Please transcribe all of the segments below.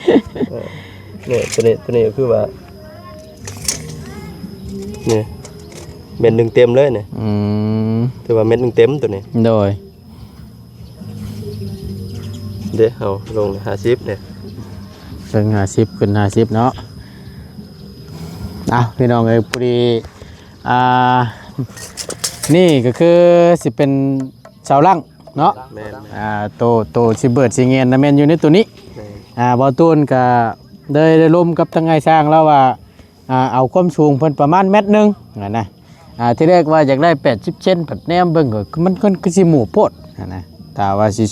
ເອີ ນີ້ ໂຕນີ້ ໂຕນີ້ກໍຄືວ່າ ນີ້ ເມັດໜຶ່ງເຕັມເລີຍນີ້. ອືມ ຖືວ່າເມັດໜຶ່ງເຕັມໂຕນີ້. ໂດຍ ເດ້ ເຮົາລົງຫ້າສິບເດ້ ເຖິງຫ້າສິບ ຂຶ້ນຫ້າສິບເນາະ. ເອົາ ພີ່ນ້ອງເອີຍ ພໍດີ ອ່າ ນີ້ກໍຄືຊິເປັນເສົາຫຼັງເນາະ. ແມ່ນ ອ່າ ໂຕ ໂຕຊິເບີດຊິແງນນະແມ່ນຢູ່ໃນໂຕນີ້. ແມ່ນ ອ່າ ບ່າວຕູນກໍເລີຍໄດ້ລົມກັບທາງອ້າຍຊ້າງລາວວ່າ ອ່າ ເອົາຄວາມສູງເພິ່ນປະມານແມັດໜຶ່ງຫັ້ນນະ. ອ່າ ທີແລກວ່າຢາກໄດ້ແປດສິບເຊັນ ພັດແນມເບິ່ງກໍມັນ ມັນຄືຊິໝູ່ໂພດຫັ້ນນະ. ຖ້າວ່າຊິ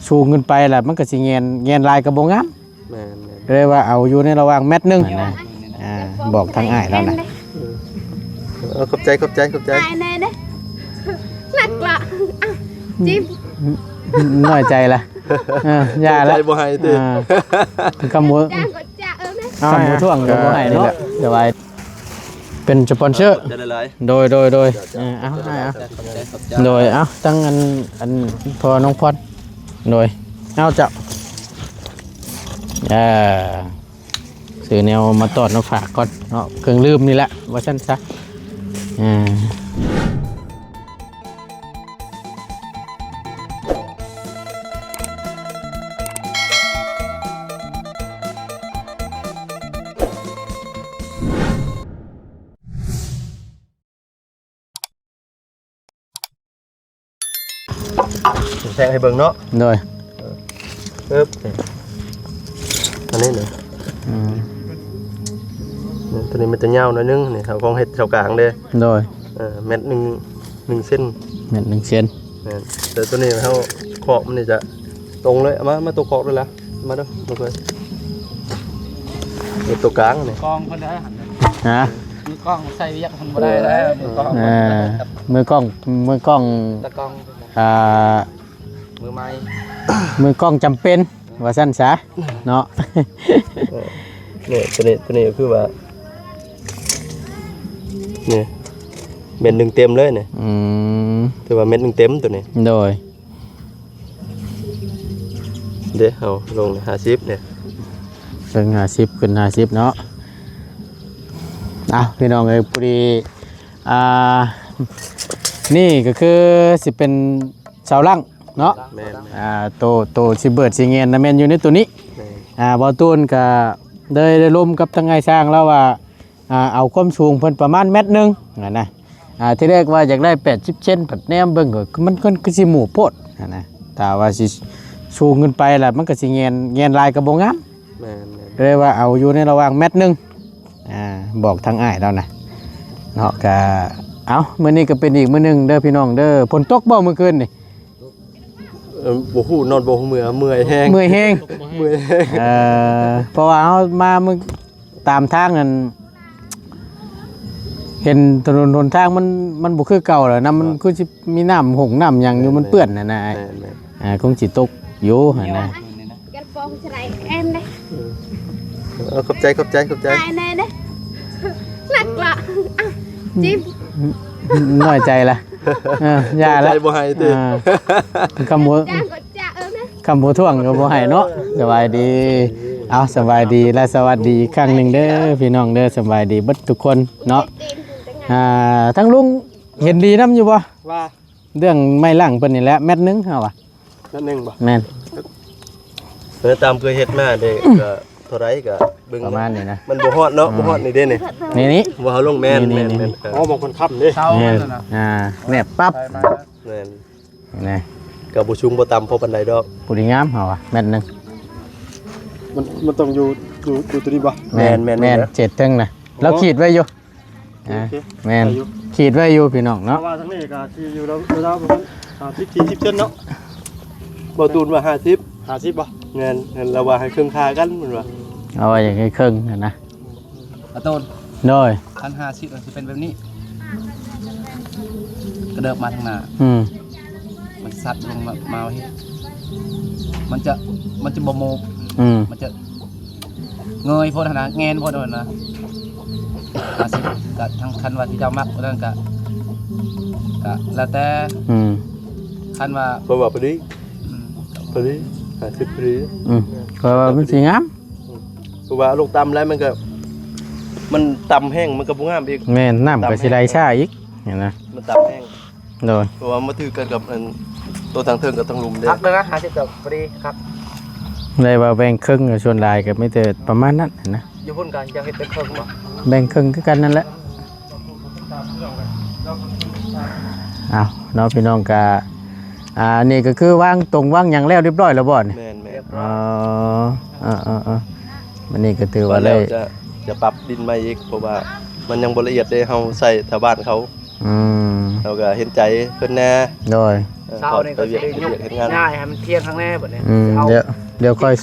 ສູງຂຶ້ນໄປລະ ມັນກໍຊິແງນ ແງນຫຼາຍກໍບໍ່ງາມ. ແມ່ນໆ ເລີຍວ່າເອົາຢູ່ໃນລະຫວ່າງແມັດໜຶ່ງຫັ້ນນະ. ອ່າ ບອກທາງອ້າຍລາວນະ. ເອີ ຂອບໃຈ ຂອບໃຈ ຂອບໃຈ. ອ້າຍແນ່ເດ້ ໜັກລະ ອ່ະ ຈິ້ມ ນ້ອຍໃຈລະ. ເອີ ຢ່າລະ ໃຈບໍ່ໃຫ້ຕິ. ອ່າ ຄຳບໍ່ ຈ້າງກໍຈ້າງ ເອີ ແມ່ ຄຳບໍ່ຖ້ວງກໍບໍ່ໃຫ້ເນາະ. ອ່າ ສະບາຍ ເປັນສະປອນເຊີ ຂອບໃຈຫຼາຍໆ. ໂດຍ ໂດຍ ໂດຍ. ເອີ ເອົາ ເອົາ ຂອບໃຈ ຂອບໃຈ. ໂດຍ ເອົາ ທັງອັນ ອັນພໍ່ນ້ອງພອນ. ໂດຍ ເອົາເຈົ້າ ອ່າ ຊື້ແນວມາຕ້ອນມາຝາກກ່ອນເນາະ ເຄື່ອງດື່ມນີ້ແຫຼະ ວ່າຊັ້ນຊະ. ອ່າ ແທງໃຫ້ເບິ່ງເນາະ. ໂດຍ ເອີ ເອີບ ອັນນີ້ນະ. ອືມ ໂຕນີ້ມັນຈະຍາວໜ້ອຍໜຶ່ງ ນີ້ ເຮົາຂອງເຮັດເສົາກາງເດ້. ໂດຍ ເອີ ແມັດໜຶ່ງ ໜຶ່ງເຊັນ ແມັດໜຶ່ງເຊັນ. ແມ່ນ ແຕ່ໂຕນີ້ເຮົາຂອບມັນນີ້ຈະຕົງເລີຍ. ເອົາມາ ມາຕົວຂອບເລີຍລະ. ມາເດີ ມາເລີຍ ເຮັດຕົວກາງນີ້. ກອງເພິ່ນໄດ້ຫັ້ນນະ. ຮະ? ມືກ້ອງໃສ່ວຽກເພິ່ນບໍ່ໄດ້ແລ້ວ ມືກ້ອງ. ເອີ ມືກ້ອງ ມືກ້ອງ ຕາກ້ອງ ອ່າ ມືໃໝ່ ມືກ້ອງຈຳເປັນ ວ່າຊັ້ນຊະເນາະ. ເອີ ນີ້ ໂຕນີ້ ໂຕນີ້ກໍຄືວ່າ ນີ້ ເມັດໜຶ່ງເຕັມເລີຍນີ້. ອືມ ຖືວ່າເມັດໜຶ່ງເຕັມໂຕນີ້. ໂດຍ ເດ້ ເຮົາລົງຫ້າສິບເດ້ ເຖິງຫ້າສິບ ຂຶ້ນຫ້າສິບເນາະ. ເອົາ ພີ່ນ້ອງເອີຍ ພໍດີ ອ່າ ນີ້ກໍຄືຊິເປັນເສົາຫຼັງເນາະ. ແມ່ນ ອ່າ ໂຕ ໂຕຊິເບີດຊິແງນນະແມ່ນຢູ່ໃນໂຕນີ້. ແມ່ນ ອ່າ ບ່າວຕູນກໍເລີຍໄດ້ລົມກັບທາງອ້າຍຊ້າງລາວວ່າ ອ່າ ເອົາຄວາມສູງເພິ່ນປະມານແມັດໜຶ່ງຫັ້ນນະ. ອ່າ ທີແລກວ່າຢາກໄດ້ແປດສິບເຊັນ ພັດແນມເບິ່ງກໍມັນ ມັນຄືຊິໝູ່ໂພດຫັ້ນນະ. ຖ້າວ່າຊິສູງຂຶ້ນໄປລະ ມັນກໍຊິແງນ ແງນຫຼາຍກໍບໍ່ງາມ. ແມ່ນໆ ເລີຍວ່າເອົາຢູ່ໃນລະຫວ່າງແມັດໜຶ່ງ. ອ່າ ບອກທາງອ້າຍລາວນະເນາະ. ກະ ເອົ້າ ມື້ນີ້ກໍເປັນອີກມື້ໜຶ່ງເດີພີ່ນ້ອງເດີ. ຝົນຕົກບໍ່ມື້ຄືນນີ້? ເອີ ບໍ່ຮູ້ ນອນບໍ່ຮູ້ເມື່ອ ເມື່ອຍແຮງ ເມື່ອຍແຮງ ເມື່ອຍແຮງ. ເອີ ເພາະວ່າເຮົາມາມື້ ຕາມທາງນັ້ນ ເຫັນຖະໜົນຫົນທາງມັນ ມັນບໍ່ຄືເກົ່າແລ້ວນະ. ມັນຄືຊິມີນ້ຳຫົງນ້ຳຫຍັງຢູ່ ມັນເປື້ອນຫັ້ນນະ. ແມ່ນໆ ອ່າ ຄົງຊິຕົກຢູ່ຫັ້ນນະ. ກະປອງສະໄລແອນເດ້. ເອີ ຂອບໃຈ ຂອບໃຈ ຂອບໃຈ. ອ້າຍແນ່ເດ້ ໜັກລະ ອ່ະ ຈິ້ມ ນ້ອຍໃຈລະ. ເອີ ຢ່າລະ ໃຈບໍ່ໃຫ້ຕິ. ອ່າ ຄຳບໍ່ ຈ້າງກໍຈ້າງ ເອີ ແມ່ ຄຳບໍ່ຖ້ວງກໍບໍ່ໃຫ້ເນາະ. ສະບາຍດີ ເອົາ ສະບາຍດີ ແລະ ສະຫວັດດີອີກຄັ້ງໜຶ່ງເດີພີ່ນ້ອງເດີ. ສະບາຍດີເບິດທຸກຄົນເນາະ. ອ່າ ທາງລຸງເຫັນດີນຳຢູ່ບໍ່? ວ່າ ເລື່ອງໄມ້ຫຼັງເພິ່ນນີ້ແຫຼະ ແມັດໜຶ່ງເຮົາວ່າ. ແມັດໜຶ່ງບໍ່? ແມ່ນ ເອີ ຕາມເຄີຍເຮັດມາເດ້ ກໍເທົ່າໃດກໍເບິ່ງປະມານນີ້ນະ. ມັນບໍ່ຮອດເນາະ. ອືມ ບໍ່ຮອດນີ້ເດ້ນີ້ ນີ້ນີ້ ບໍ່ເອົາລົງ. ແມ່ນ ນີ້ໆໆໆ ແມ່ນໆ ອໍ ບາງຄົນຄ້ຳເດ້. ເຊົາ ແມ່ນ ນັ້ນນະ ອ່າ ແນບປັບ. ແມ່ນ ນະ ກໍບໍ່ສູງບໍ່ຕ່ຳພໍປານໃດດອກ. ຜູ້ດີງາມເຮົາວ່າ ແມັດໜຶ່ງ ມັນ ມັນຕ້ອງຢູ່ ຢູ່ ຢູ່ຕົວນີ້ບໍ່? ແມ່ນ ແມ່ນ ແມ່ນ ແມ່ນ ເຈັດເທິງນະ. ໂອ້ ລາວຂີດໄວ້ຢູ່. ອ່າ ໂອເຄ ແມ່ນ ໄດ້ຢູ່ ຂີດໄວ້ຢູ່ພີ່ນ້ອງເນາະ. ເພາະວ່າທາງນີ້ກໍຊິຢູ່ລາວ ລາວປະມານຫ້າສິບ ສີ່ສິບເຊັນເນາະ. ບໍ່ຕູນວ່າຫ້າສິບ ຫ້າສິບບໍ່? ແມ່ນ ແມ່ນ ລາວວ່າໃຫ້ເຄິ່ງຄ່າກັນ ເພິ່ນວ່າ. ເອົາໄວ້ຢ່າງໃຫ້ເຄິ່ງຫັ້ນນະ ອາໂຕນ. ໂດຍ ຄັນຫ້າສິບມັນຊິເປັນແບບນີ້ ກະເດີບມາທາງໜ້າ. ອືມ ມັນຊັດລົງມາ ມາເຮັດ ມັນຈະ ມັນຈະບໍ່ໂມກ. ອືມ ມັນຈະເງີຍໂພດຫັ້ນນະ ແງນໂພດຫັ້ນນະ. ອາຊີບກະທັງ ຄັນວ່າທີ່ເຈົ້າມັກ ອັນນັ້ນກະ ກະແລ້ວແຕ່. ອືມ ຄັນວ່າ ເພາະວ່າພໍດີ ອືມ ພໍດີ ຫ້າສິບພໍດີ. ອືມ ເພາະວ່າມັນຊິງາມ. ອື ເພາະວ່າລົງຕ່ຳແລ້ວມັນກໍ ມັນຕ່ຳແຮງ ມັນກໍບໍ່ງາມອີກ. ແມ່ນ ນ້ຳກໍຊິໄຫຼຊ້າອີກ ເຫັນນະ ມັນຕ່ຳແຮງ. ໂດຍ ເພາະວ່າມາຖືກັນກັບອັນ ໂຕທາງເທິງກັບທາງລຸ່ມເດ້. ຄັກເລີຍນະ ຫ້າສິບກໍພໍດີຄັກ. ໄດ້ວ່າແບ່ງເຄິ່ງ ສ່ວນຫຼາຍກໍມີແຕ່ປະມານນັ້ນນະ. ຢູ່ພຸ້ນກໍຢາກເຮັດແບ່ງເຄິ່ງບໍ່? ແບ່ງເຄິ່ງຄືກັນນັ້ນແຫຼະ. ເອົາເນາະ ພີ່ນ້ອງ ກະ ອ່າ ນີ້ກໍຄືວາງຕົງວາງຫຍັງແລ້ວຮຽບຮ້ອຍແລ້ວບໍ່ນີ້? ແມ່ນໆ. ອໍ ເອີໆໆ ບັດນີ້ກໍຖືວ່າໄດ້ ແລ້ວຈະ ຈະປັບດິນໃໝ່ອີກ ເພາະວ່າມັນຍັງບໍ່ລະອຽດເດ້ ເຮົາໃຊ້ຊາວບ້ານເຂົາ. ອືມ ເຮົາກໍເຫັນໃຈເພິ່ນແດ່. ໂດຍ ເອີ ເຊົ້ານີ້ກໍຊິໄດ້ຍົກຍ້າຍໃຫ້ມັນທຽງຂ້າງແນ່ບັດນີ້. ອືມ ດຽວ ດຽວຄ່ອຍ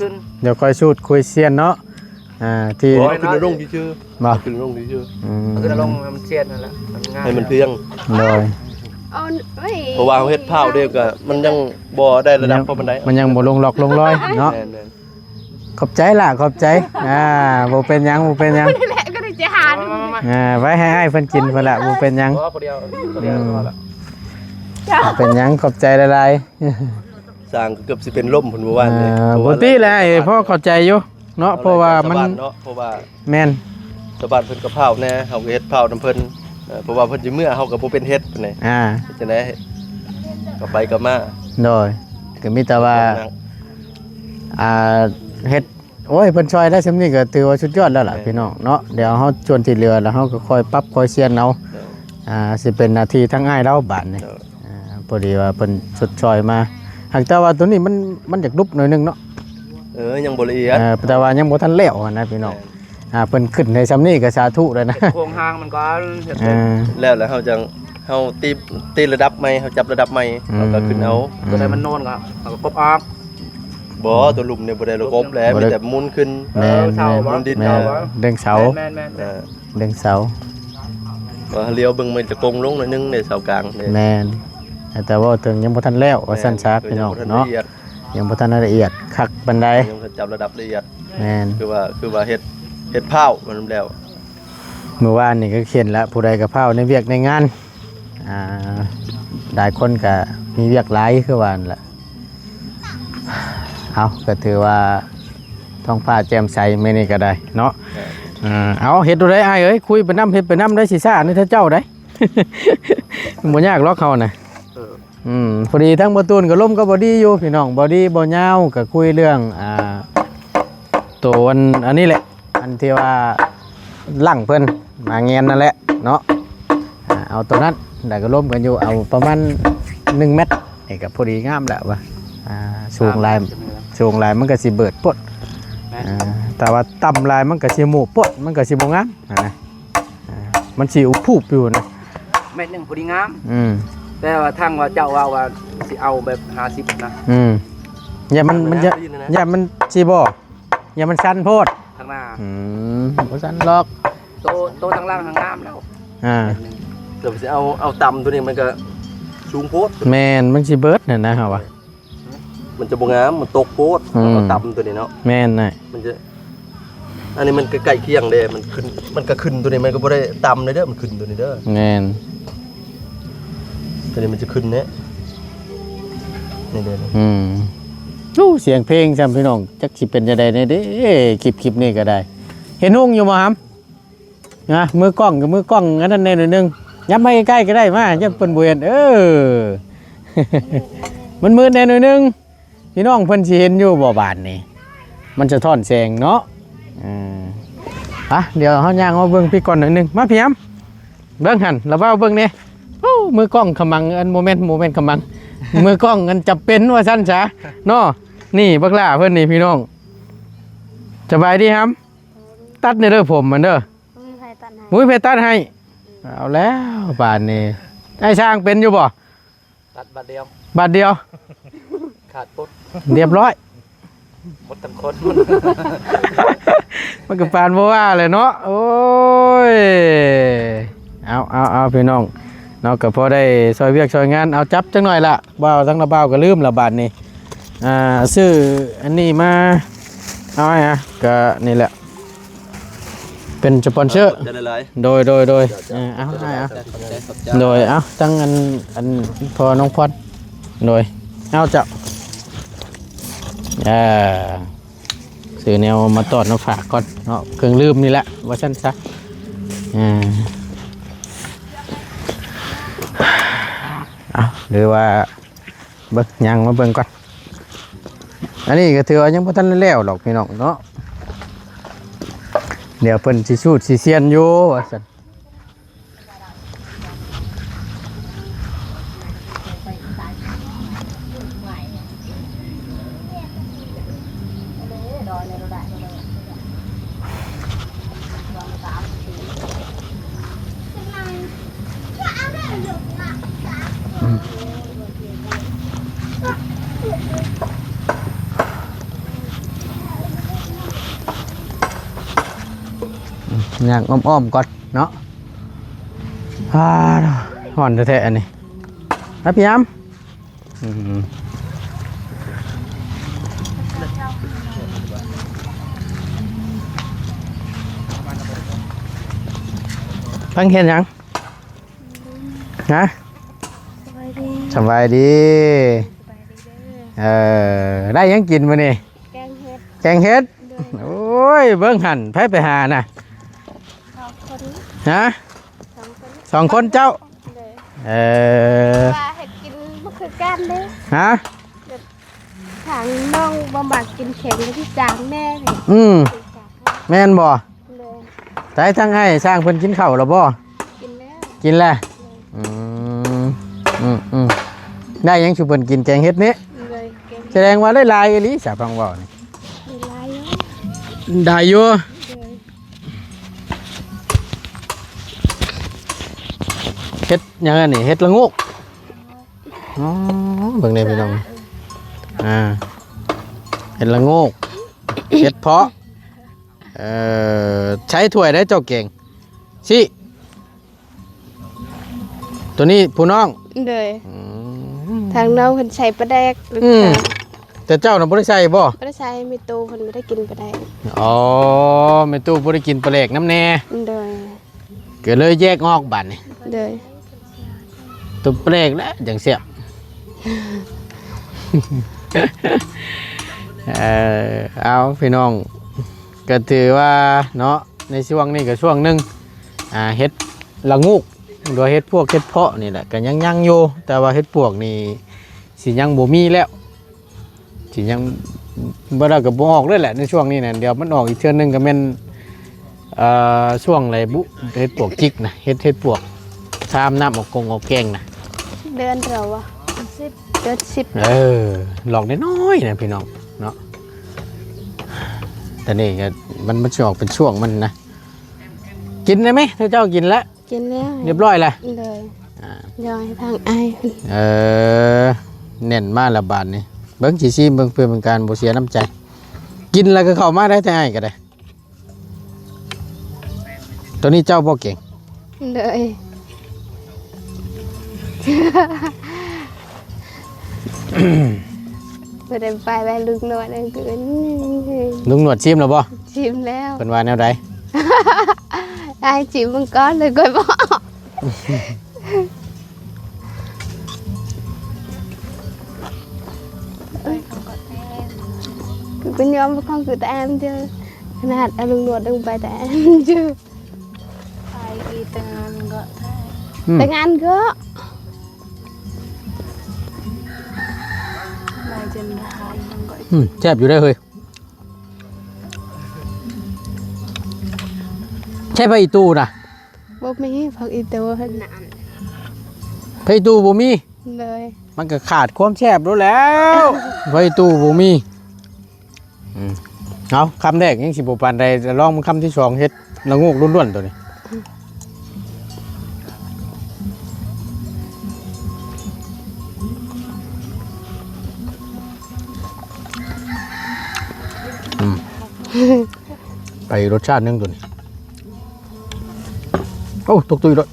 ດຽວຄ່ອຍສູດຄຸຍຊຽນເນາະ. ອ່າ ທີ່ ບໍ່ ເອົາຂຶ້ນເອົາລົງຊື່ໆ ບໍ່ ເອົາຂຶ້ນເອົາລົງຊື່ໆ. ອືມ ເອົາຂຶ້ນເອົາລົງໃຫ້ມັນຊຽນນັ້ນແຫຼະ ມັນງ່າຍ ໃຫ້ມັນທຽງ. ໂດຍ ເອົາ ເອີຍ ເພາະວ່າເຮົາເຮັດພ້າວເດ້ ກໍມັນຍັງບໍ່ໄດ້ລະດັບພໍປານໃດ ມັນຍັງບໍ່ລົງລັອກລົງລອຍເນາະ. ແມ່ນໆ. ຂອບໃຈຫຼ້າ ຂອບໃຈ. ອ່າ ບໍ່ເປັນຫຍັງ ບໍ່ເປັນຫຍັງ ນີ້ແຫຼະກໍໄດ້ຈະຫາ. ອ່າ ໄວ້ໃຫ້ອ້າຍເພິ່ນກິນພຸ້ນລະ ບໍ່ເປັນຫຍັງ. ບໍ່ ຜູ້ດຽວ ຜູ້ດຽວ ອືມ ພໍລະ ບໍ່ເປັນຫຍັງ ຂອບໃຈຫຼາຍໆ. ຊ່າງເກືອບຊິເປັນລົມພຸ້ນມື້ວານນີ້. ເອີ ເພາະວ່າ ປົກກະຕິແຫຼະ ພໍເຂົ້າໃຈຢູ່ເນາະ ເພາະວ່າມັນ ເພາະວ່າ ແມ່ນ ຊາວບ້ານເພິ່ນກໍພ້າວແດ່ ເຮົາກໍເຮັດພ້າວນຳເພິ່ນ. ເອີ ເພາະວ່າເພິ່ນຊິເມືອ ເຮົາກໍບໍ່ເປັນເຮັດປານໃດ. ອ່າ ເຮັດຈັ່ງໃດ ກໍໄປກໍມາ. ໂດຍ ກໍມີແຕ່ວ່າ ອ່າ ເຮັດ ໂອ້ຍ ເພິ່ນຊ່ອຍໄດ້ສ່ຳນີ້ກໍຖືວ່າສຸດຍອດແລ້ວລະ ແມ່ນ ພີ່ນ້ອງເນາະ. ດຽວເຮົາສ່ວນທີ່ເຫຼືອແລ້ວ ເຮົາກໍຄ່ອຍປັບຄ່ອຍຊຽນເອົາ. ໂດຍ ອ່າ ຊິເປັນໜ້າທີ່ທາງອ້າຍລາວບາດນີ້. ໂດຍ ອ່າ ພໍດີວ່າເພິ່ນຊົດຊ່ອຍມາ ຫາກແຕ່ວ່າໂຕນີ້ມັນ ມັນຢາກດຸບໜ້ອຍໜຶ່ງເນາະ. ເອີ ຍັງບໍ່ລະອຽດ. ເອີ ແຕ່ວ່າຍັງບໍ່ທັນແລ້ວຫັ້ນນະ ພີ່ນ້ອງ. ແມ່ນ ອ່າ ເພິ່ນຂຶ້ນໃຫ້ສ່ຳນີ້ກໍສາທຸແລ້ວນະ. ເຮັດໂຄງຮ່າງມັນກ່ອນ. ເອີ ແລ້ວ ແລ້ວເຮົາຈັ່ງ ເຮົາຕີ ຕີລະດັບໃໝ່ ເຮົາຈັບລະດັບໃໝ່. ອືມ ເຮົາກໍຂຶ້ນເອົາ ຕົວໃດມັນໂນນກໍ ເຮົາກໍກົບອອກ. ບໍ່ ຕົວລຸ່ມນີ້ບໍ່ໄດ້ລະກົບແຫຼະ ບໍ່ໄດ້ ມີແຕ່ໝູນຂຶ້ນ. ແມ່ນ ເອີ ເສົາ ເອີ ໝູນດິນ ເອີ ເອົາ ດຶງເສົາ. ແມ່ນໆໆ ເອີ ດຶງເສົາ. ວ່າລຽວເບິ່ງມັນຈະກົງລົງໜ້ອຍໜຶ່ງເດ້ ເສົາກາງເດ້. ແມ່ນ ແຕ່ເວົ້າເຖິງຍັງບໍ່ທັນແລ້ວ ວ່າຊັ້ນຊະ ພີ່ນ້ອງເນາະ. ຍັງບໍ່ທັນລະອຽດ ຍັງບໍ່ທັນລະອຽດຄັກປານໃດ ຍັງບໍ່ທັນຈັບລະດັບລະອຽດ. ແມ່ນ ຄືວ່າ ຄືວ່າເຮັດ ເຮັດພ້າວມັນແລ້ວ. ມື້ວານນີ້ກໍເຫັນລະ ຜູ້ໃດກໍພ້າວໃນວຽກໃນງານ. ອ່າ ຫຼາຍຄົນກໍມີວຽກຫຼາຍຄືວ່ານັ້ນລະ. ເອົາ ກໍຖືວ່າທ້ອງຟ້າແຈ່ມໃສມື້ນີ້ກໍໄດ້ເນາະ. ເອີ ເອົາ ເຮັດໂຕໃດອ້າຍເອີຍ ຄຸຍໄປນຳ ເຮັດໄປນຳໄດ້ ຊິຊ້ານຳເຈົ້າໃດ. ບໍ່ຍາກຫຼອກເຮົານະ. ເອີ ອືມ ພໍດີທາງບໍ່ຕູນກໍລົມກໍບໍ່ດີຢູ່ ພີ່ນ້ອງ ບໍ່ດີບໍ່ຍາວ ກໍຄຸຍເລື່ອງ ອ່າ ໂຕອັນ ອັນນີ້ແຫຼະ ອັນທີ່ວ່າຫຼັງເພິ່ນມາແງນນັ້ນແຫຼະເນາະ. ອ່າ ເອົາໂຕນັ້ນ ແລ້ວກໍລົມກັນຢູ່ ເອົາປະມານໜຶ່ງແມັດ ນີ້ກໍພໍດີງາມແລ້ວວ່າ. ອ່າ ສູງຫຼາຍ ສູງຫຼາຍມັນກໍຊິເບີດໂພດ. ແມ່ນ ອ່າ ແຕ່ວ່າຕ່ຳຫຼາຍມັນກໍຊິໂມບໂພດ ມັນກໍຊິບໍ່ງາມຫັ້ນນະ. ອ່າ ມັນຊິອຸບພູບຢູ່ນະ ແມັດໜຶ່ງພໍດີງາມ. ອືມ ແຕ່ວ່າທາງວ່າເຈົ້າເວົ້າວ່າຊິເອົາແບບຫ້າສິບນະ. ອືມ ຢ່າມັນ ມັນ ຢ່າ ຢ່າມັນຊິບໍ່ ຢ່າມັນຊັນໂພດທາງໜ້າ. ອືມ ບໍ່ຊັນດອກ ໂຕ ໂຕທາງຫຼັງຫັ້ນງາມແລ້ວ. ອ່າ ແຕ່ວ່າຊິເອົາ ເອົາຕ່ຳໂຕນີ້ມັນກໍສູງໂພດ. ແມ່ນ ມັນຊິເບີດຫັ້ນນະ ເຮົາວ່າ ມັນຈະບໍ່ງາມ ມັນຕົກໂພດ. ອືມ ເອົາຕ່ຳໂຕນີ້ເນາະ. ແມ່ນນະ ມັນຈະ ອັນນີ້ມັນກໍໃກ້ຄຽງເດ້ ມັນຂຶ້ນ ມັນກໍຂຶ້ນໂຕນີ້ ມັນກໍບໍ່ໄດ້ຕ່ຳເດ້ ມັນຂຶ້ນໂຕນີ້ເດີ. ແມ່ນ ໂຕນີ້ມັນຈະຂຶ້ນແນ່ ນີ້ເດ້. ອືມ ໂອ້ ສຽງເພງຊ້ຳ ພີ່ນ້ອງ ຈັກຊິເປັນຈັ່ງໃດແນ່ເດ້ ຄລິບ ຄລິບນີ້ກໍໄດ້. ເຫັນຮຸ່ງຢູ່ບໍ່ຫຳ? ນະ ມືກ້ອງກັບມືກ້ອງອັນນັ້ນແນ່ໜ້ອຍໜຶ່ງ ຫຍັບມາໃກ້ໆກໍໄດ້ ມາ ຢ້ານເພິ່ນບໍ່ເຫັນ. ເອີ ມັນມືດແນ່ໜ້ອຍໜຶ່ງ ພີ່ນ້ອງເພິ່ນຊິເຫັນຢູ່ບໍ່ບາດນີ້ ມັນສະທ້ອນແສງເນາະ. ເອີ ອະ ດຽວເຮົາຍ່າງມາເບິ່ງພີ້ກ່ອນໜ້ອຍໜຶ່ງ ມາ ພີ່ຫຳ ເບິ່ງຫັ້ນ ລະເວົ້າເບິ່ງແດ່. ໂອ້ ມືກ້ອງຂະມັງ ອັນ ບໍ່ແມ່ນ ບໍ່ແມ່ນຂະມັງ ມືກ້ອງອັນຈຳເປັນວ່າຊັ້ນຊະເນາະ. ນີ້ບັກຫຼ້າເພິ່ນນີ້ ພີ່ນ້ອງ ສະບາຍດີຫຳ. ຕັດແດ່ເດີ ຜົມມັນເດີ ບໍ່ມີໃຜຕັດໃຫ້ ບໍ່ມີໃຜຕັດໃຫ້. ເອົາແລ້ວບາດນີ້ ອ້າຍຊ່າງເປັນຢູ່ບໍ່? ຕັດບາດດຽວ ບາດດຽວ ຂາດປົດ ຮຽບຮ້ອຍ ໝົດທັງຄົນ ມັນກໍປານບໍ່ວ່າແຫຼະເນາະ. ໂອ້ຍ ເອົາ ເອົາ ເອົາ ພີ່ນ້ອງເນາະ ກໍພໍໄດ້ຊ່ອຍວຽກຊ່ອຍງານ. ເອົາ ຈັບຈັກໜ້ອຍລະ ບ່າວ ທາງລະບ່າວກໍລືມລະບາດນີ້. ອ່າ ຊື້ອັນນີ້ມາ ເອົາໃຫ້ ອ່ະ ກໍນີ້ແຫຼະ ເປັນສະປອນເຊີ. ຂອບໃຈຫຼາຍໆ ໂດຍ ໂດຍ ໂດຍ. ເອີ ເອົາ ໃຫ້ ເອົາ ຂອບໃຈ ຂອບໃຈ ໂດຍ. ເອົາ ທັງອັນ ອັນພໍ່ນ້ອງພອນ ໂດຍ. ເອົາ ເຈົ້າ ເອີ ຊື້ແນວມາຕ້ອນມາຝາກກ່ອນເນາະ ເຄື່ອງດື່ມນີ້ແຫຼະວ່າຊັ້ນຊະ. ເອີ ເອົາ ຫຼືວ່າເບິ່ງ ຍ່າງມາເບິ່ງກ່ອນ. ອັນນີ້ກໍຖືວ່າຍັງບໍ່ທັນໄດ້ແລ້ວດອກພີ່ນ້ອງເນາະ ດຽວເພິ່ນຊິສູດຊິຊຽນຢູ່ວ່າຊັ້ນ. ຍ່າງອ້ອມໆກ່ອນເນາະ. ອ່າ ຮ້ອນແທ້ໆ ອັນນີ້ ມາ ພີ່ອາມ. ອືມ ພັງເຮັດຫຍັງ? ຮະ? ສະບາຍດີ ສະບາຍດີ ສະບາຍດີເດີ. ເອີ ໄດ້ຫຍັງກິນມື້ນີ້? ແກງເຫັດ ແກງເຫັດ. ໂດຍ ໂອ້ຍ ເບິ່ງຫັ້ນ ໃຜໄປຫານະ? ສອງຄົນ ຮະ? ສອງຄົນ ສອງຄົນເຈົ້າ. ໂດຍ ເອີ ວ່າເຮັດກິນບໍ່ຄືກັນເດ້. ຮະ? ແບບທາງນ້ອງບໍ່ມັກກິນແຂງ ກໍຊິຈ້າງແມ່. ອືມ ແມ່ນບໍ່? ໂດຍ ໃສທາງອ້າຍຊ່າງເພິ່ນກິນເຂົ້າແລ້ວບໍ່? ກິນແລ້ວ ກິນແລ້ວ. ໂດຍ ອືມ ອືມໆ ໄດ້ຫຍັງສູ່ເພິ່ນກິນ? ແກງເຫັດນີ້. ໂດຍ ແກງ ສະແດງວ່າໄດ້ຫຼາຍອີ່ຫຼີສາວພັງເວົ້ານີ້. ໄດ້ຫຼາຍຢູ່ ໄດ້ຢູ່. ໂດຍ ເຫັດຫຍັງອັນນີ້? ເຫັດລະໂງກ. ອໍ ເບິ່ງແດ່ພີ່ນ້ອງ ອ່າ ເຫັດລະໂງກ ເຫັດເຜາະ. ເອີ ໃຊ້ຖ້ວຍໄດ້ເຈົ້າແກງ ຊິ ໂຕນີ້ຜູ້ນ້ອງ. ໂດຍ ອືມ ທາງນ້ອງເພິ່ນໃສ່ປາແດກ. ອືມ ແຕ່ເຈົ້ານະບໍ່ໄດ້ໃສ່ບໍ່? ບໍ່ໄດ້ໃສ່ ແມ່ຕູ້ເພິ່ນບໍ່ໄດ້ກິນປາແດກ. ອໍ ແມ່ຕູ້ບໍ່ໄດ້ກິນປາແດກນຳແດ່. ໂດຍ ກໍເລີຍແຍກອອກບາດນີ້. ໂດຍ ຕົວແປກແຫຼະຈັ່ງແຊບ. ເອີ ເອົາພີ່ນ້ອງ ກໍຖືວ່າເນາະ ໃນຊ່ວງນີ້ກໍຊ່ວງໜຶ່ງ ອ່າ ເຫັດລະໂງກ ຫຼືວ່າເຫັດພວກເຫັດເຜາະນີ້ແຫຼະ ກໍຍັງຍັງຢູ່ ແຕ່ວ່າເຫັດປວກນີ້ຊິຍັງບໍ່ມີແລ້ວ. ຊິຍັງບໍ່ໄດ້ ກໍບໍ່ອອກເລີຍແຫຼະໃນຊ່ວງນີ້ນະ. ດຽວມັນອອກອີກເທື່ອໜຶ່ງກໍແມ່ນ ເອີ ຊ່ວງໃດບຸ ເຫັດປວກຈິກນະ ເຫັດ ເຫັດປວກຊາມນ້ຳອອກກົງອອກແກງນະ. ເດືອນເທົ່າໃດວະ? ສິບ ເດືອນສິບ. ເອີ ດອກນ້ອຍໆນະພີ່ນ້ອງເນາະ. ແຕ່ນີ້ກໍມັນ ມັນຊິອອກເປັນຊ່ວງມັນນະ. ກິນໄດ້ໄໝ? ເຈົ້າກິນແລ້ວ? ກິນແລ້ວ ຮຽບຮ້ອຍແລ້ວ. ໂດຍ ອ່າ ດຽວໃຫ້ທາງອ້າຍ. ເອີ ແໜ້ນມາແລ້ວບາດນີ້ ເບິ່ງຊິຊີມເບິ່ງ ເພື່ອເປັນການບໍ່ເສຍນ້ຳໃຈ. ກິນແລ້ວກໍເຂົ້າມາໄດ້ ແຕ່ອ້າຍກໍໄດ້. ໂຕນີ້ເຈົ້າບໍ່ເກັ່ງ? ໂດຍ ບໍ່ໄດ້ໄປແລ້ວ ລຸງໜວດນັ້ນຄື ລຸງໜວດຊີມແລ້ວບໍ່? ຊີມແລ້ວ. ເພິ່ນວ່າແນວໃດ? ອ້າຍຊີມເບິ່ງກ່ອນ ແລ້ວຄ່ອຍບອກ. ເປັນຍອມຂອງຄືແຕ່ແອມເດີ ຂະໜາດອາລຸງນວດຍັງໄປແຕ່ແອມຢູ່. ໄປອີກແຕ່ງານກໍ ອືມ ແຕ່ງານກໍ ມາຈົນທານກໍ ອືມ ແຊບຢູ່ເດ້ເຮີ້ຍ. ໃຊ້ຜັກອີ່ຕູນະ? ບໍ່ມີຜັກອີ່ຕູຫັ້ນນະ. ຜັກອີ່ຕູບໍ່ມີ? ໂດຍ ມັນກໍຂາດຄວາມແຊບໂລດແລ້ວ ຜັກອີ່ຕູບໍ່ມີ. ອືມ ເອົາ ຄຳແລກຍັງຊິບໍ່ປານໃດ ລອງເບິ່ງຄຳທີສອງ ເຫັດລະໂງກລ້ວນໆໂຕນີ້. ອືມ ໄປລົດຊາດໜຶ່ງໂຕນີ້. ໂອ້ ຕົກຕຸ້ຍໂລດ.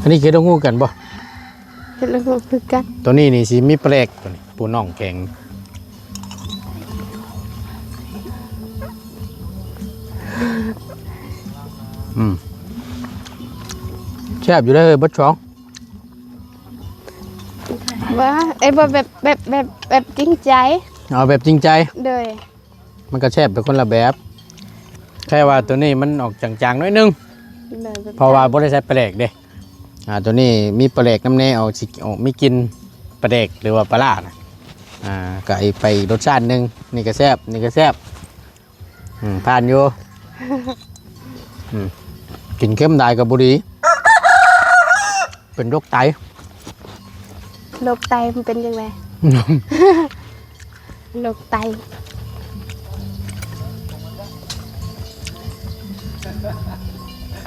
ອັນນີ້ເຮັດລະໂງກຄືກັນບໍ່? ເຮັດລະໂງກຄືກັນ. ໂຕນີ້ນີ້ຊິມີແປກ ໂຕນີ້ ປູໜອງແຂງ. ອືມ ແຊບຢູ່ເດ້ເຮີ້ຍ ເບິດສອງ. ວ່າ ເອີ ບໍ່ ແບບ ແບບ ແບບ ແບບຈິງໃຈ. ເອົາແບບຈິງໃຈ ໂດຍ ມັນກໍແຊບໄປຄົນລະແບບ. ແຄ່ວ່າໂຕນີ້ມັນອອກຈາງໆໜ້ອຍໜຶ່ງ ໂດຍ ເພາະວ່າບໍ່ໄດ້ໃສ່ປາແດກເດ້. ອ່າ ໂຕນີ້ມີປາແດກນຳແດ່ ອອກຊິ ອອກມີກິ່ນປາແດກ ຫຼືວ່າປາຫຼ້ານະ. ອ່າ ກໍໄປອີກລົດຊາດໜຶ່ງ. ນີ້ກໍແຊບ ນີ້ກໍແຊບ. ອືມ ຜ່ານຢູ່. ອືມ ກິນເຄັມຫຼາຍກໍບໍ່ດີ ເປັນໂລກໄຕ. ໂລກໄຕມັນເປັນຈັ່ງໃດ? ໂລກໄຕ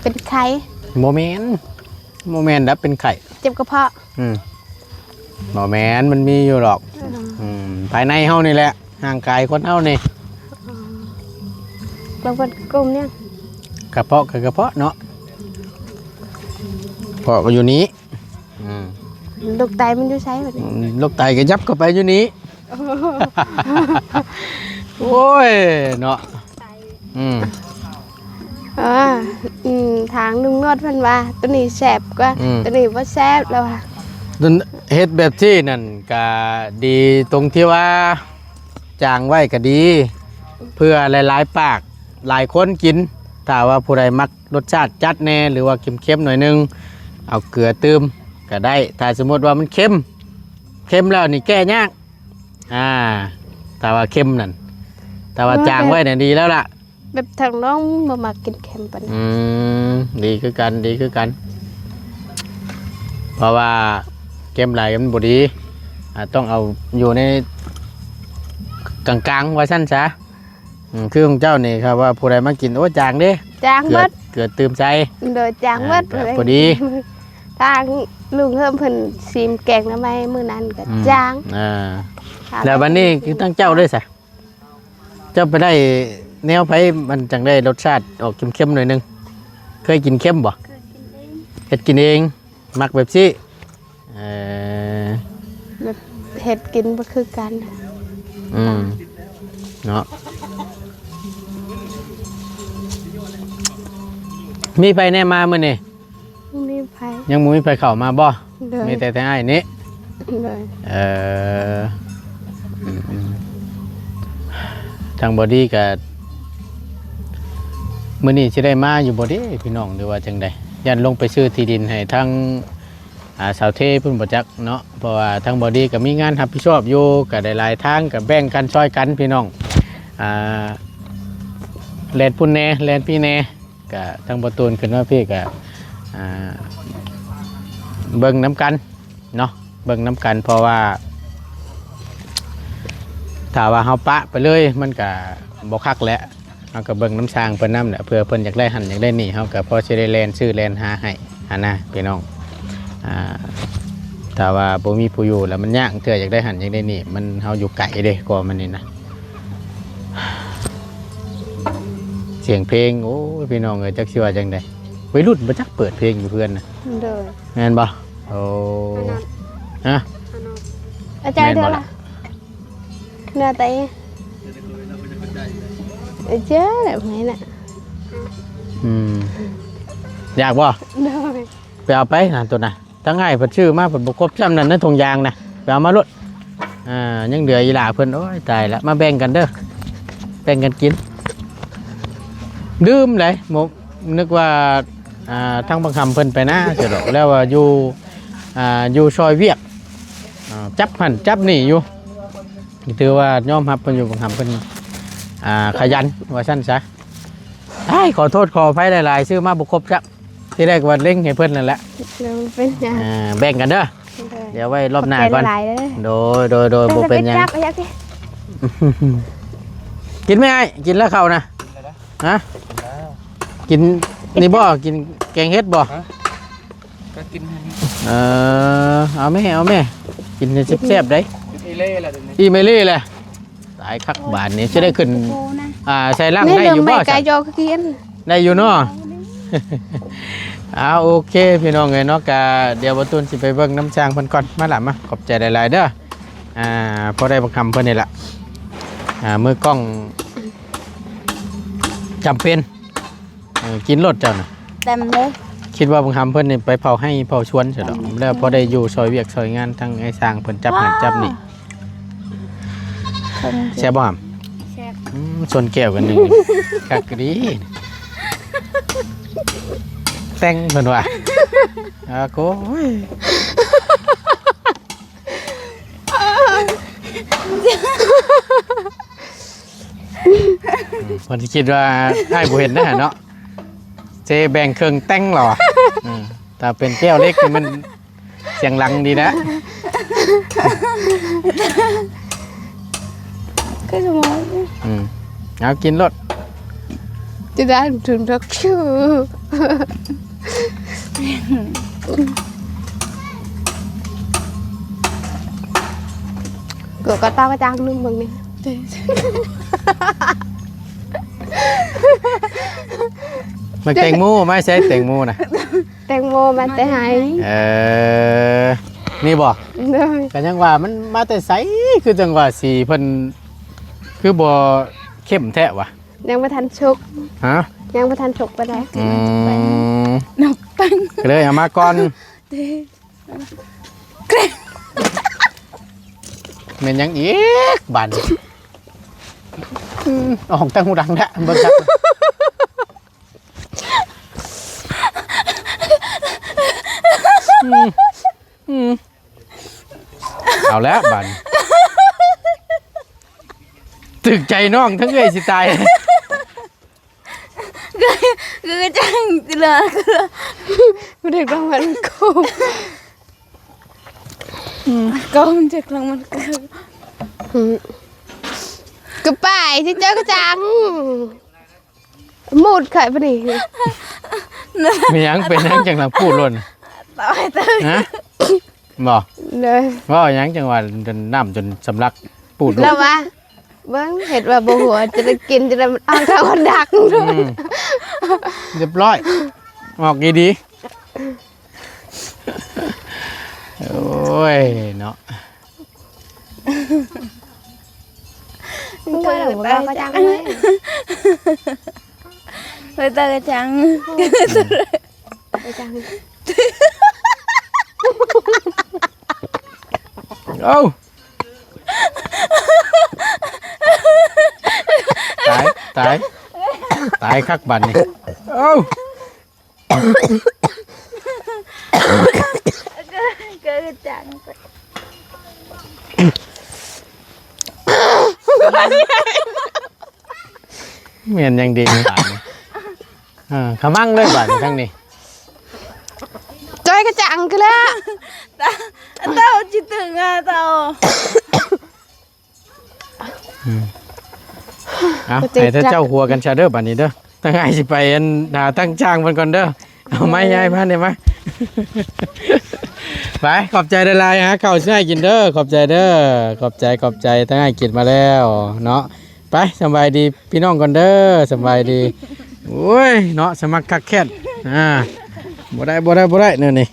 ເປັນໄຂ້? ບໍ່ແມ່ນ ບໍ່ແມ່ນດອກ ເປັນໄຂ້ ເຈັບກະເພາະ. ອືມ ບໍ່ແມ່ນ ມັນມີຢູ່ດອກ. ອືມ ອືມ ພາຍໃນເຮົານີ້ແຫຼະ ຮ່າງກາຍຄົນເຮົານີ້. ອໍ ແລ້ວເພິ່ນກົມຫຍັງ? ກະເພາະ ກະ ກະເພາະເນາະ ເພາະກໍຢູ່ນີ້. ອືມ ໂລກໄຕມັນຢູ່ໃສບັດນີ້? ອືມ ໂລກໄຕກໍຍັບເຂົ້າໄປຢູ່ນີ້. ໂອ້ຍເນາະ. ອືມ ເອີ ອືມ ທາງລຸງໂນດເພິ່ນວ່າໂຕນີ້ແຊບກວ່າ ອືມ ໂຕນີ້ບໍ່ແຊບ ລາວວ່າ. ເຮັດແບບຊີ້ນັ້ນກະດີຕົງທີ່ວ່າ ຈາງໄວ້ກະດີ ເພື່ອຫຼາຍໆປາກຫຼາຍຄົນກິນ. ຖ້າວ່າຜູ້ໃດມັກລົດຊາດຈັດແດ່ ຫຼືວ່າເຄັມໆໜ້ອຍໜຶ່ງ ເອົາເກືອຕື່ມກໍໄດ້. ຖ້າສົມມຸດວ່າມັນເຄັມ ເຄັມແລ້ວນີ້ແກ້ຍາກ. ອ່າ ຖ້າວ່າເຄັມນັ້ນ ຖ້າວ່າຈາງໄວ້ນີ້ດີແລ້ວລະ. ແບບທາງນ້ອງບໍ່ມັກກິນເຄັມປານໃດ. ອືມ ດີຄືກັນ ດີຄືກັນ ເພາະວ່າເຄັມຫຼາຍມັນບໍ່ດີ. ອ່າ ຕ້ອງເອົາຢູ່ໃນກາງໆ ວ່າຊັ້ນຊະ. ອືມ ຄືຂອງເຈົ້ານີ້ ຖ້າວ່າຜູ້ໃດມາກິນ ໂອ້ ຈາງເດ້ ຈາງເບິດ ເກືອຕື່ມໃສ່ ໂດຍ ຈາງເບິດ ອ່າ ກໍພໍດີ. ທາງລຸງເຮີມເພິ່ນຊີມແກງໜໍ່ໄມ້ມື້ນັ້ນກໍ ອືມ ຈາງ. ອ່າ ແລ້ວບັດນີ້ຄືທາງເຈົ້າເດ້ຊະ? ເຈົ້າໄປໄດ້ແນວໃຜມັນຈັ່ງໄດ້ລົດຊາດອອກເຄັມໆໜ້ອຍໜຶ່ງ? ເຄີຍກິນເຄັມບໍ່? ເຮັດກິນເອງ ມັກແບບຊີ້. ເອີ ແບບເຮັດກິນບໍ່ຄືກັນ. ອືມ ເນາະ. ມີໃຜແດ່ມາມື້ນີ້? ບໍ່ມີໃຜ. ຍັງບໍ່ມີໃຜເຂົ້າມາບໍ່? ໂດຍ ມີແຕ່ ແຕ່ອ້າຍນີ້. ໂດຍ ເອີ ອືມໆ ທາງບໍ່ດີກະ ມື້ນີ້ຊິໄດ້ມາຢູ່ບໍ່ເດພີ່ນ້ອງ ຫຼືວ່າຈັ່ງໃດ? ຢ້ານລົງໄປຊື້ທີ່ດິນໃຫ້ທາງ ອ່າ ສາວເທພຸ້ນບໍ່ຈັກເນາະ ເພາະວ່າທາງບໍ່ດີກໍມີງານຮັບຜິດຊອບຢູ່ ກໍໄດ້ຫຼາຍທາງ ກໍແບ່ງກັນຊ່ອຍກັນພີ່ນ້ອງ. ອ່າ ແລ່ນພຸ້ນແດ່ ແລ່ນພີ້ແດ່ ກະທາງບໍ່ຕູນຂຶ້ນມາພີ້ກະ ອ່າ ເບິ່ງນຳກັນເນາະ ເບິ່ງນຳກັນ ເພາະວ່າຖ້າວ່າເຮົາປະໄປເລີຍ ມັນກະບໍ່ຄັກແຫຼະ. ເຮົາກໍເບິ່ງນຳຊ່າງເພິ່ນນຳແຫຼະ ເພື່ອເພິ່ນຢາກໄດ້ຫັ້ນຢາກໄດ້ນີ້ ເຮົາກໍພໍຊິໄດ້ແລ່ນຊື້ແລ່ນຫາໃຫ້ຫັ້ນນະພີ່ນ້ອງ. ອ່າ ຖ້າວ່າບໍ່ມີຜູ້ຢູ່ແລ້ວມັນຍາກເທື່ອ ຢາກໄດ້ຫັ້ນຢາກໄດ້ນີ້ ມັນ ເຮົາຢູ່ໄກເດ້ ກໍມັນນີ້ນະ. ສຽງເພງ ໂອ້ຍ ພີ່ນ້ອງເອີຍ ຈັກຊິວ່າຈັ່ງໃດ ໄວລຸ້ນບໍ່ຈັກເປີດເພງຢູ່ເຮືອນນະ. ໂດຍ ແມ່ນບໍ່? ໂອ້ ຮະ ອາຈານ ແມ່ນບໍ່ລະ? ເນື້ອໄຕ ເອີ ເຈົ້າແຫຼະ ແມ່ນນະ. ອືມ ຢາກບໍ່? ໂດຍ ໄປເອົາໄປນະ ໂຕນະ ທາງອ້າຍເພິ່ນຊື້ມາເພິ່ນບໍ່ຄົບຊ້ຳນັ້ນ ໃນຖົງຢາງນະ ໄປເອົາມາໂລດ. ອ່າ ຍັງເຫຼືອອີຫຼ້າເພິ່ນ ໂອ້ຍ ຕາຍລະ ມາແບ່ງກັນເດີ ແບ່ງກັນກິນ. ລືມໄດ໋ ບໍ່ ນຶກວ່າ ອ່າ ທາງບັກຫຳເພິ່ນໄປນາ ຊິດອກ ແລ້ວວ່າຢູ່ ອ່າ ຢູ່ຊ່ອຍວຽກ ອ່າ ຈັບຫັ້ນຈັບນີ້ຢູ່. ຖືວ່າຍອມຮັບເພິ່ນຢູ່ ບັກຫຳເພິ່ນ ອ່າ ຂະຫຍັນວ່າຊັ້ນຊະ. ອ້າຍ ຂໍໂທດຂໍອະໄພຫຼາຍໆ ຊື້ມາບໍ່ຄົບຊ້ຳ ທີແລກວ່າເລັງໃຫ້ເພິ່ນນັ້ນແຫຼະ. ເອີ ເປັນຫຍັງ ອ່າ ແບ່ງກັນເດີ ໂດຍ ດຽວໄວ້ລອບໜ້າກ່ອນ. ໂດຍ ໂດຍ ໂດຍ ບໍ່ເປັນຫຍັງ. ກິນໄໝອ້າຍ? ກິນແລ້ວເຂົ້ານະ? ຮະ? ກິນນີ້ບໍ່? ກິນແກງເຫັດບໍ່? ກໍກິນ ເອີ ເອົາແມ່ ເອົາແມ່ ກິນໃຫ້ແຊບໆໄດ໋. ອີ່ເລ່ແຫຼະ ອີ່ເມເລ່ແຫຼະ. ຕາຍຄັກບາດນີ້ ຊິໄດ້ຂຶ້ນ ອ່າ ໃສ່ຫຼັງໄດ້ຢູ່ບໍ່? ໄດ້ຢູ່ເນາະ. ອ່າ ໂອເຄ ພີ່ນ້ອງເອີຍເນາະ ກະດຽວບ່າວຕູນຊິໄປເບິ່ງນຳຊ່າງເພິ່ນກ່ອນ. ມາລະ ມາ ຂອບໃຈຫຼາຍໆເດີ. ອ່າ ພໍໄດ້ບັກຫຳເພິ່ນນີ້ລະ ອ່າ ມືກ້ອງຈຳເປັນ. ເອີ ກິນໂລດເຈົ້ານະ ແຕ່ມເລີຍ. ຄິດວ່າບັກຫຳເພິ່ນນີ້ໄປເຝົ້າໄຮ່ເຝົ້າສວນຊະດອກ ແລ້ວພໍໄດ້ຢູ່ຊ່ອຍວຽກຊ່ອຍງານ ທັງໄອ້ຊ່າງເພິ່ນຈັບຫັ້ນຈັບນີ້. ແຊບບໍ່ຫຳ? ແຊບ. ອືມ ຊົນແກ້ວກັນນີ້ ຄັກອີ່ຫຼີ ແຕ່ງເພິ່ນວ່າ ອາໂກຍ. ເພິ່ນຊິຄິດວ່າອ້າຍບໍ່ເຫັນນະເນາະ ເຊແບ່ງເຄິ່ງແຕ່ງລະວ່າ. ອືມ ຖ້າເປັນແກ້ວເລັກນີ້ມັນສຽງດັງດີນະ. ຄືສະໝອງ ອືມ ເອົາກິນໂລດ ຈະໄດ້ເຖິງດອກຊູ. ກວດກະຕ້ອກກະຈັ່ງໜຶ່ງເບິ່ງນີ້ ໝາກແຕງໂມ ມາໃສແຕງໂມນະ? ແຕງໂມມາແຕ່ໄຮ່. ເອີ ນີ້ບໍ່? ໂດຍ. ກະຍັງວ່າມັນມາແຕ່ໃສ ຄືຈັ່ງວ່າສີເພິ່ນຄືບໍ່ເຂັ້ມແທ້ວະ? ຍັງບໍ່ທັນສຸກ. ຮະ? ຍັງບໍ່ທັນສຸກປານໃດ. ອືມ ນອກແປ້ງ ກະເລີຍເອົາມາກ່ອນ. ແມ່ນຫຍັງອີກບາດນີ້? ອືມ ອອກແຕ່ຫູດັງແທ້ ເບິ່ງຄັກ. ອືມ ອືມ ເອົາແລ້ວບາດນີ້ ຖືກໃຈນ້ອງທັງເອື້ອຍຊິຕາຍ. ຄື ຄືຈັ່ງ ຄືລະ ຄືລະ ບໍ່ໄດ້ລາງມັນໂກ ອືມ ກໍມັນຈັກລາງມັນໂກ ອືມ ກະໄປຊິເຈົ້າກະຈັງ ໝູດຂ້ອຍປານນີ້. ແມ່ນຫຍັງ ເປັນຫຍັງຈັ່ງລະປູດໂລດ? ຕາຍເຕີຍ ຮະ? ບໍ່ ເລີຍ ເວົ້າຫຍັງຈັ່ງວ່າ ຈົນນ້ຳຈົນສຳລັກປູດໂລດ ລະວ່າ ເບິ່ງ ເຮັດວ່າບໍ່ຫົວ ຈະໄດ້ກິນ ຈະໄດ້ ເອົາທາງຄົນດັກ. ອືມ ຮຽບຮ້ອຍ ອອກດີໆ. ໂອ້ຍເນາະ ເກີດຕາຍຈັງເລີຍ ເກີດຕາຍຈັງ. ອືມ ເອົ້າ ຕາຍ ຕາຍ ຕາຍຄັກບາດນີ້ ເອົ້າ. ເກີດຈັງ ແມ່ນຫຍັງດີບາດນີ້ ເອີ ຂະມັງເລີຍບາດນີ້ ທາງນີ້ ຈ້ອຍກະຈັງຄືລະ ເຕົ້າ ເຕົ້າຈິຕຶງອະ ເຕົ້າ. ອືມ ເອົາ ໃຫ້ເຈົ້າຫົວກັນຊະເດີບາດນີ້ເດີ ທາງອ້າຍຊິໄປອັນ ຫາທາງຊ່າງເພິ່ນກ່ອນເດີ ເອົາໄມ້ຍ້າຍມານີ້ມາ ໄປ ຂອບໃຈຫຼາຍໆ ຫາເຂົ້າຊິໃຫ້ກິນເດີ ຂອບໃຈເດີ ຂອບໃຈ ຂອບໃຈ ທາງອ້າຍກິນມາແລ້ວເນາະ ໄປ ສະບາຍດີພີ່ນ້ອງກ່ອນເດີ ສະບາຍດີ. ໂອ້ຍເນາະ ສະໝັກຄັກແຄ້ນ ອາ ບໍ່ໄດ້ ບໍ່ໄດ້ ບໍ່ໄດ້ແນວນີ້.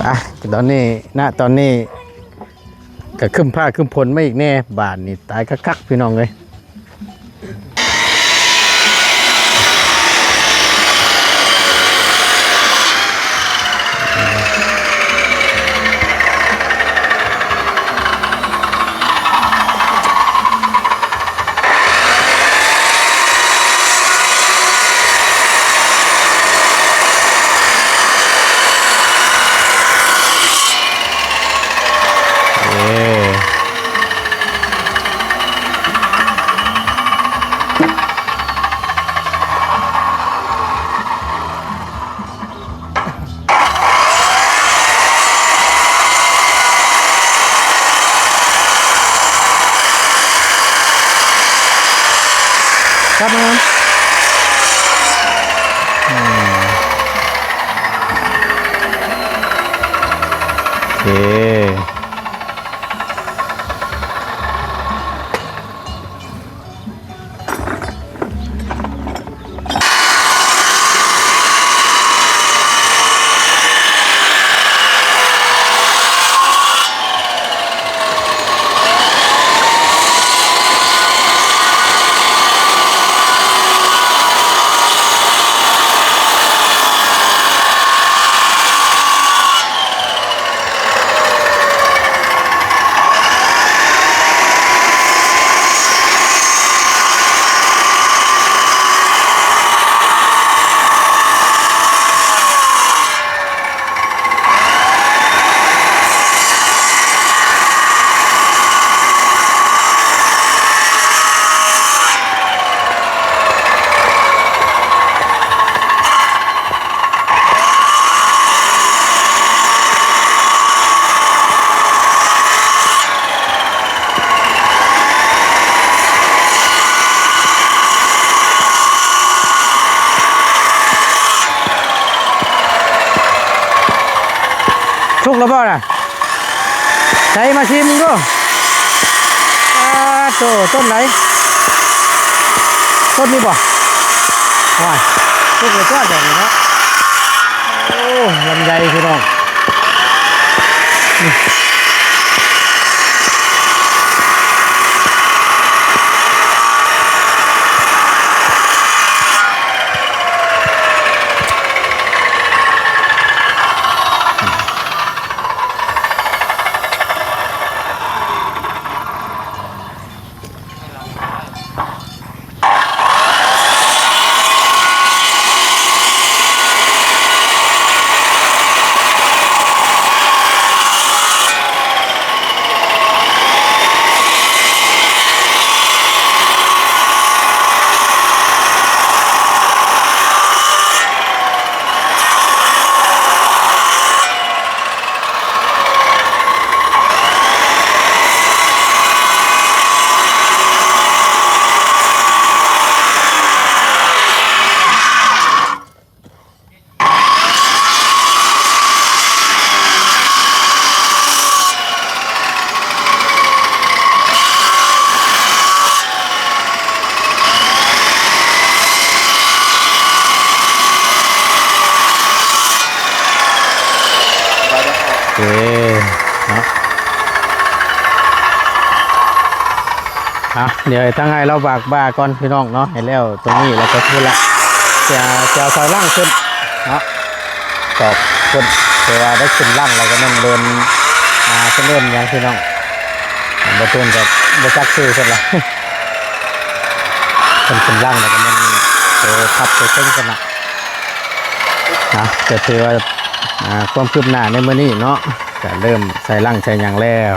ອ່ະ ຕອນນີ້ ນະ ຕອນນີ້ກະຄຶ້ມຟ້າຄຶ້ມຝົນມາອີກແນ່ ບາດນີ້ຕາຍຄັກໆ ພີ່ນ້ອງເອີຍ. ສຸກແລ້ວບໍ່ນະ? ໃສ່ມາຊີມເບິ່ງດູ. ປາດໂທ້ ຕົ້ນໃດ? ຕົ້ນນີ້ບໍ່? ວ້າຍ ສຸກແລ້ວຕົວະ ແບບນີ້ເນາະ. ໂອ້ ລຳໄຍພີ່ນ້ອງ. ໂອເຄເນາະ. ອ່ະ ດຽວໃຫ້ທາງອ້າຍລາວບາກບ່າກ່ອນພີ່ນ້ອງເນາະ ໃຫ້ແລ້ວຕົງນີ້ແລ້ວກໍຄືລະ ຈະ ຈະເອົາສາຍຫຼັງຂຶ້ນເນາະ ຕອກຂຶ້ນ ເພາະວ່າໄດ້ຂຶ້ນຫຼັງແລ້ວກໍແມ່ນເດີນ ອ່າ ເພິ່ນເອີ້ນຫຍັງພີ່ນ້ອງ ບໍ່ຕູນກໍບໍ່ຈັກຊື່ເພິ່ນລະ ເພິ່ນຂຶ້ນຫຼັງແລ້ວກໍແມ່ນໂຕທັບໂຕເທິງກັນນະ. ອ່ະ ກໍຖືວ່າ ອ່າ ຄວາມຄືບໜ້າໃນມື້ນີ້ເນາະ ກໍເລີ່ມໃສ່ຫຼັງໃສ່ຫຍັງແລ້ວ.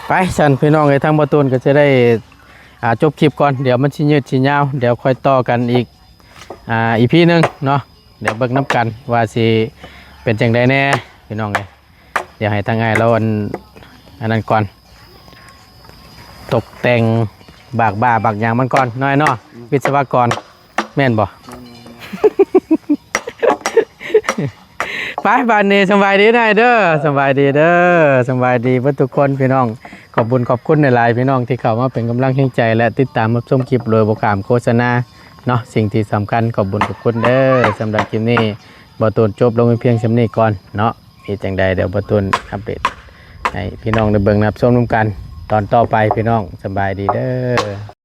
ໄປຊັ້ນພີ່ນ້ອງເອີຍ ທາງບໍ່ຕູນກໍຈະໄດ້ ອ່າ ຈົບຄລິບກ່ອນ ດຽວມັນຊິຍືດຊິຍາວ ດຽວຄ່ອຍຕໍ່ກັນອີກ ອ່າ ອີພີໜຶ່ງເນາະ ດຽວເບິ່ງນຳກັນວ່າຊິເປັນຈັ່ງໃດແດ່ພີ່ນ້ອງເອີຍ. ດຽວໃຫ້ທາງອ້າຍລາວອັນ ອັນນັ້ນກ່ອນ ຕົກແຕ່ງບາກບ່າບາກຫຍັງມັນກ່ອນເນາະ ເນາະ ອືມ ວິດສະວະກອນ ແມ່ນບໍ່? ແມ່ນໆໆ ໄປ ບາດນີ້ສະບາຍດີນາຍເດີ ສະບາຍດີເດີ ສະບາຍດີເບິດທຸກຄົນພີ່ນ້ອງ. ຂອບບຸນຂອບຄຸນຫຼາຍໆ ພີ່ນ້ອງທີ່ເຂົ້າມາເປັນກຳລັງແຮງໃຈ ແລະ ຕິດຕາມຮັບຊົມຄລິບໂດຍບໍ່ຂ້າມໂຄສະນາເນາະ. ສິ່ງທີ່ສຳຄັນ ຂອບບຸນຂອບຄຸນເດີ. ສຳລັບຄລິບນີ້ ບໍ່ຕູນຈົບລົງໄປພຽງສ່ຳນີ້ກ່ອນເນາະ. ເຮັດຈັ່ງໃດ ດຽວບໍ່ຕູນອັບເດດໃຫ້ພີ່ນ້ອງໄດ້ເບິ່ງໄດ້ຮັບຊົມນຳກັນຕອນຕໍ່ໄປ ພີ່ນ້ອງ. ສະບາຍດີເດີ.